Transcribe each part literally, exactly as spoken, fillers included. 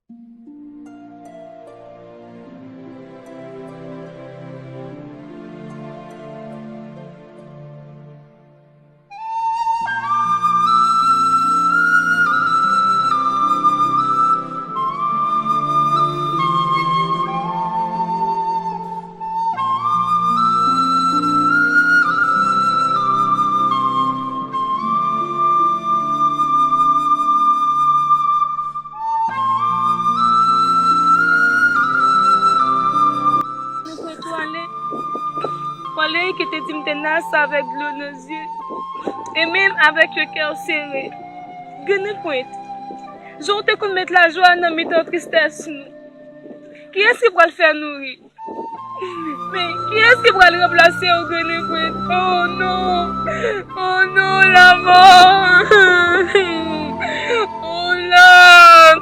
Mwen pran tou ale. Wale ki te di m te nase avèk dlo nan zye, e menm avèk yon kè sere. Grenn Pwent, jan w te konn met lajwa nan mitan tristès nou, kiyès ki pral fè nou ri? Men kiyès ki pral ranplase w, Grenn Pwent? Oh non! Oh non, lanmò! Oh Lòd!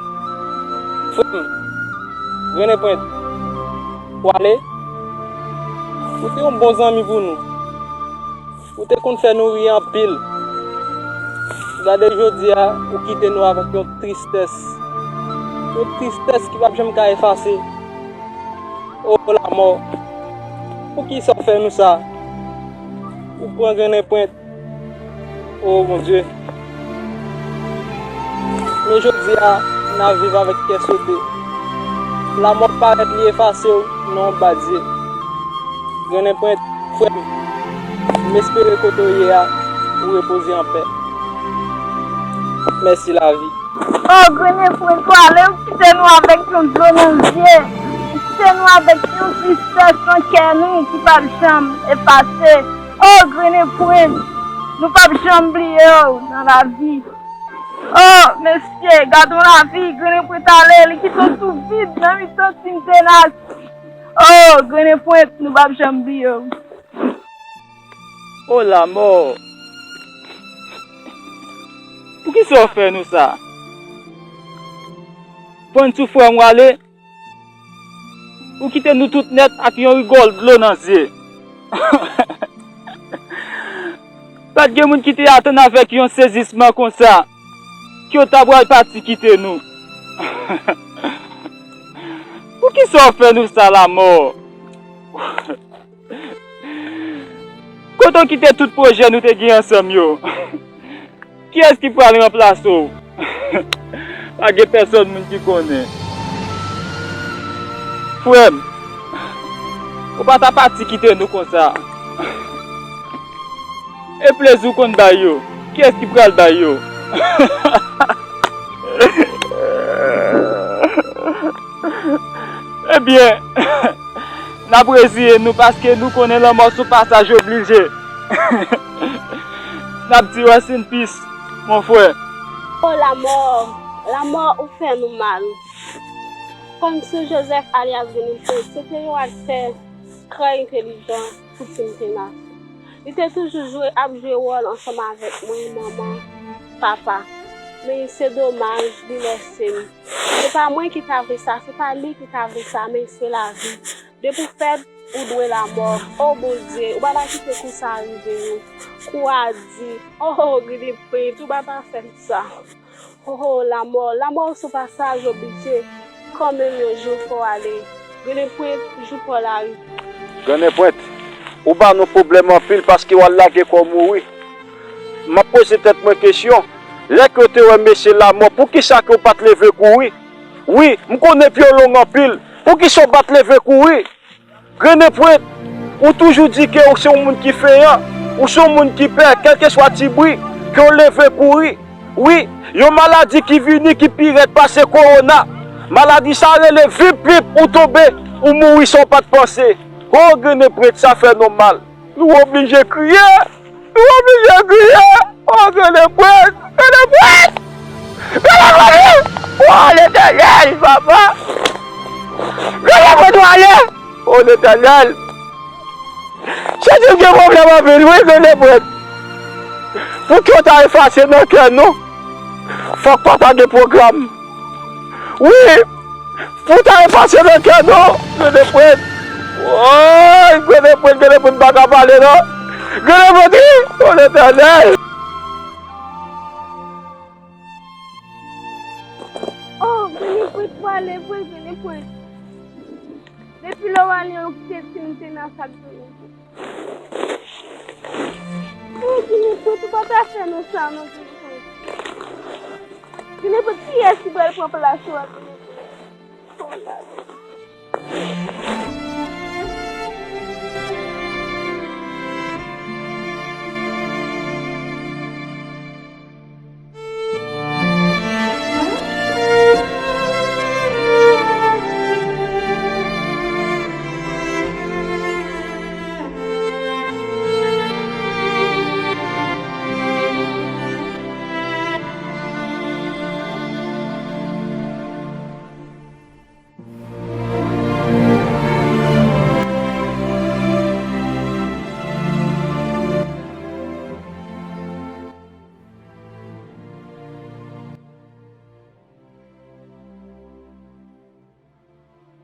Frè m, Grenn Pwent, Wale, ou te yon bon zanmi pou nou. Ou te konn fè nou ri anpil. Gade jodi a, ou kite nou avèk yon tristès. Yon tristès ki p ap janm ka efase. O lanmò, poukisa w fè nou sa? Ou pran Grenn Pwent. O Bondye. Men jodi a, n ap viv avèk kè sote. Lanmò parèt li efase w nan yon ba zye. Grenn Pwent, frè m, m espere kote w ye a, ou repoze anpè. Mèsi lavi. O Grenn Pwent, Wale, ou kite nou avèk yon dlo nan zye. Ou kite nou avèk yon tristès nan kè nou ki p ap janm efase. O Grenn Pwent, nou p ap janm bliye w nan lavi. O mesye, gade yon lavi, Grenn Pwent ale, li kite w sou vid nan mitan simenterè. O Grenn Pwent, nou p ap janm bliye w. O lanmò! Poukisa w fè nou sa? Pwent, frè m, Wale, ou kite nou tout nèt ak yon rigòl dlo nan zye. Pa t gen moun ki te atann avèk yon sezisman konsa ke w ta pral pati kite nou. Poukisa w fè nou sa, lanmò? Kote w kite tout pwojè nou te gen ansanm yo? Kiyès ki pral ranplase w? Pa gen pèsòn moun ki konnen. Frè m, ou pa ta pati kite nou konsa. E plezi w konn bay yo, kiyès ki pral bay yo? Ebyen, n ap reziye nou paske nou konnen lanmò se yon pasaj oblije. N ap di rest in peace, mon frè. O lanmò, lanmò ou fè nou mal. Kòmsi Joseph alyas Grenn Pwent, se te yon aktè trè entèlijan pou Tim Tenas. Li te toujou jwe, ap jwe wòl ansanm avèk mwen, manman, papa. Men se domaj, li lèse m. Se pa mwen ki ta vle sa, se pa li ki ta vle sa, men se lavi. Depi w fèt, ou dwe lanmò. O Bondye, ou pa ta kite kou sa rive nou. Kou a di, o, Grenn Pwent, ou pa ta fè m sa. Ho, ho, lanmò, lanmò se yon pasaj oblije. Kanmenm yon jou fò w ale. Grenn Pwent, jou pa w la rive. Grenn Pwent, ou ba nou pwoblèm anpil paske w al lage kò w mouri. M ap poze tèt mwen kesyon, lè ke w te wè mesye lanmò, poukisa ke w pa t leve kouri? Wi, m konnen pye w long anpil, poukisa w pa t leve kouri? Grenn Pwent, ou toujou di ke ou se yon moun ki feyan, ou se yon moun ki pè, kèlkeswa ti bri, ke w leve kouri. Wi, yon maladi ki vini ki pi rèd pase kowona. Maladi sa rele vip vip, ou tonbe, ou mouri san w pa t panse. O Grenn Pwent, sa fè nou mal. Nou oblije kriye. Nou oblije kriye. O Grenn Pwent, Grenn Pwent, Grenn Pwent, o Letènèl, papa. Grenn Pwent, ou ale. O Letènèl. Sèten gen pwoblèm anpil, wi, Grenn Pwent. Pou ke w ta efase nan kè nou, fòk papa gen pwogram. Wi, pou w ta efase nan kè nou, Grenn Pwent. Woy, Grenn Pwent, Grenn Pwent pa ka pale, non. Grenn Pwent, wi, o Letènèl. Oh, Grenn Ou prale vre, Ginepwet. Depi lè w ale, ou kite timoun te nan sa k tounen. Wi, Ginepwet, ou pa ta fè nou sa, non, Ginepwet. Ginepwet, kiyès ki pral pran plas ou a, Ginepwet? Oh la la.